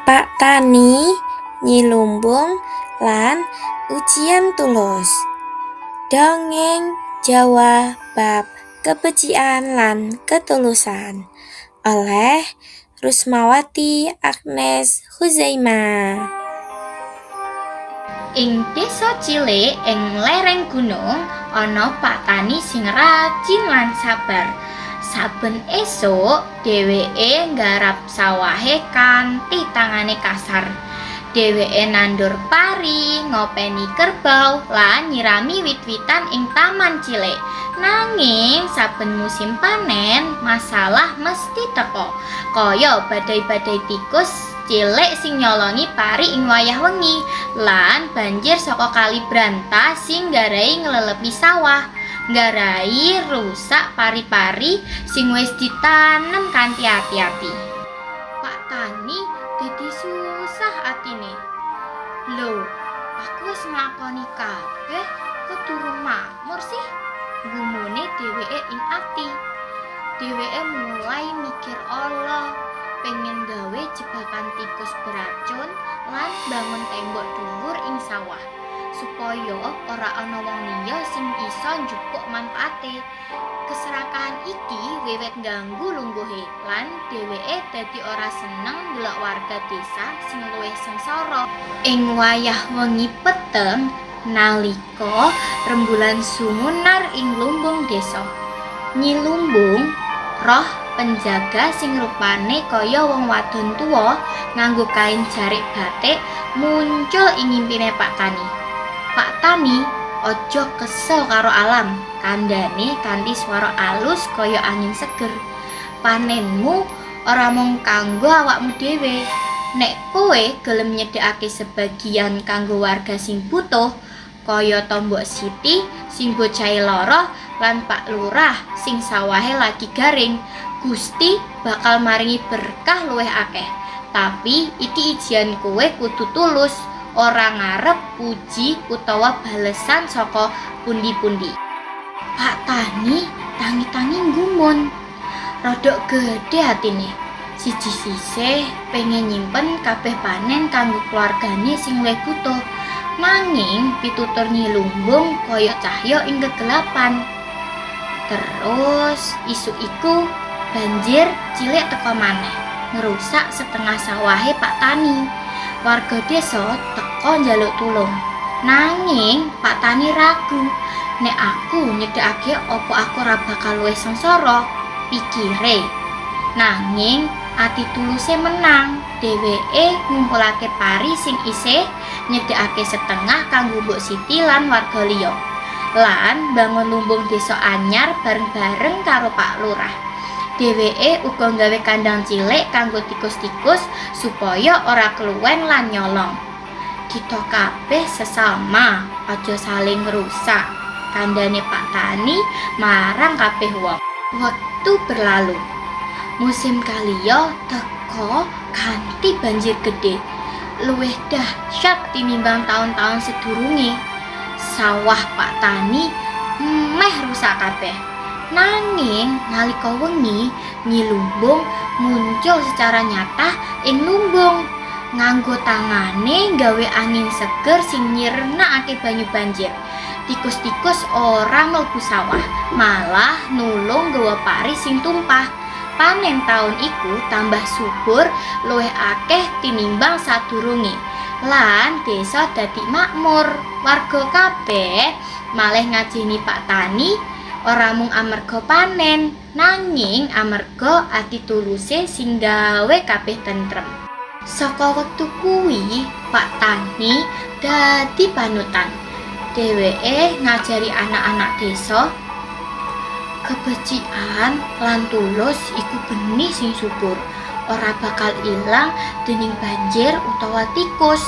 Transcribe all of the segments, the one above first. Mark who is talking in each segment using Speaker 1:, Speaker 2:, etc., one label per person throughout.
Speaker 1: Pak Tani, Nyi Lumbung, lan Ujian Tulus. Dongeng Jawa bab kebecikan lan ketulusan oleh Rusmawati Agnes Huzaimah.
Speaker 2: Ing desa cilik ing lereng gunung ana Pak Tani sing rajin lan sabar. Saben esuk dheweke nggarap sawahe kanthi tangane kasar. Dheweke nandur pari, ngopeni kerbau, lan nyirami wit-witan ing taman cilik. Nanging saben musim panen, masalah mesti teka. Kaya badai-badai tikus cilik sing nyolongi pari ing wayah wengi, lan banjir saka Kali Brantas sing nggarai nglelepi sawah, nggarai rusak pari-pari sing wis ditanem kanthi ati-ati. Pak Tani dadi susah atine. "Lho, aku wis nglakoni kabeh kok durung makmur sih?" gumune dheweke ing ati. Dheweke mulai mikir ala, pengen gawe jebakan tikus beracun lan bangun tembok dhuwur ing sawah supaya ora ana wong liya sing isa njupuk manfaate. Keserakahan iki wiwit ngganggu lungguhe lan dheweke dadi ora seneng ndelok warga desa sing luwih sengsara. Ing wayah wengi peteng, nalika rembulan sumunar ing lumbung desa, Nyi Lumbung, roh penjaga sing rupane kaya wong wadon tuwa nganggo kain jarik batik, muncul ing ngimpine Pak Tani. "Pak Tani, aja kesel karo alam," kandhane kanthi swara alus kaya angin seger. "Panenmu ora mung kanggo awakmu dhewe. Nek kowe gelem nyedhakake sebagian kanggo warga sing butuh, kayata Mbok Siti sing bocahe lara lan Pak Lurah sing sawahe lagi garing, Gusti bakal maringi berkah luwih akeh. Tapi iki ijian kowe kudu tulus, ora ngarep puji utawa balesan saka pundi-pundi." Pak Tani tangi-tangi nggumun. Rodok gedhe atine. Siji sisih pengen nyimpen kabeh panen kanggo keluargane sing luwih butuh. Nanging pitutur Nyi Lumbung kaya cahya ing kegelapan. Terus isuk iku banjir cilik teka maneh, ngrusak setengah sawahe Pak Tani. Warga desa teka njaluk tulung. Nanging Pak Tani ragu, "Nek aku nyedhakake, apa aku ora bakal luwih sengsara?" pikire. Nanging ati tuluse menang. Dheweke ngumpulake pari sing isih, nyedhakake setengah kanggo Mbok Siti lan warga liya, lan bangun lumbung desa anyar bareng-bareng karo Pak Lurah. Dheweke uga gawe kandang cilik kanggo tikus-tikus supaya ora keluwen lan nyolong. "Kita kabeh sesama, aja saling ngrusak," kandhane Pak Tani marang kabeh wong. Wektu berlalu. Musim kaliya teka kanthi banjir gedhe, luwih dahsyat tinimbang taun-taun sedurunge. Sawah Pak Tani meh rusak kabeh. Nanging nalika wengi, Nyi Lumbung muncul secara nyata ing lumbung. Nganggo tangane gawe angin seger sing nyirnakake banyu banjir. Tikus-tikus ora mlebu sawah, malah nulung nggawa pari sing tumpah. Panen taun iku tambah subur, luwih akeh tinimbang sadurunge. Lan desa dadi makmur. Warga kabeh malih ngajeni Pak Tani ora mung amarga panen, nanging amarga ati tuluse sing gawe kabeh tentrem. Saka wektu kuwi, Pak Tani dadi panutan. Dheweke ngajari anak-anak desa kebecikan lan tulus iku benih sing subur, ora bakal ilang dening banjir utawa tikus.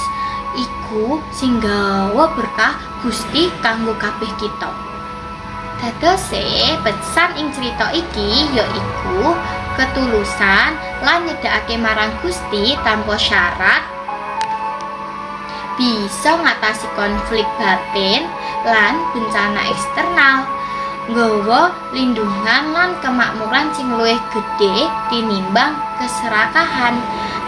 Speaker 2: Iku sing gawa berkah Gusti kanggo kabeh kita. Dadose pesan ing cerita iki yaiku ketulusan lan nyedhakake marang Gusti tanpa syarat bisa ngatasi konflik batin lan bencana eksternal, nggawa lindungan lan kemakmuran sing luwih gedhe tinimbang keserakahan.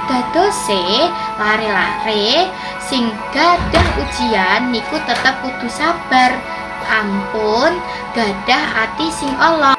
Speaker 2: Dadose lare-lare sing gadah ujian niku tetep kudu sabar. Ampun gadah ati sing ala.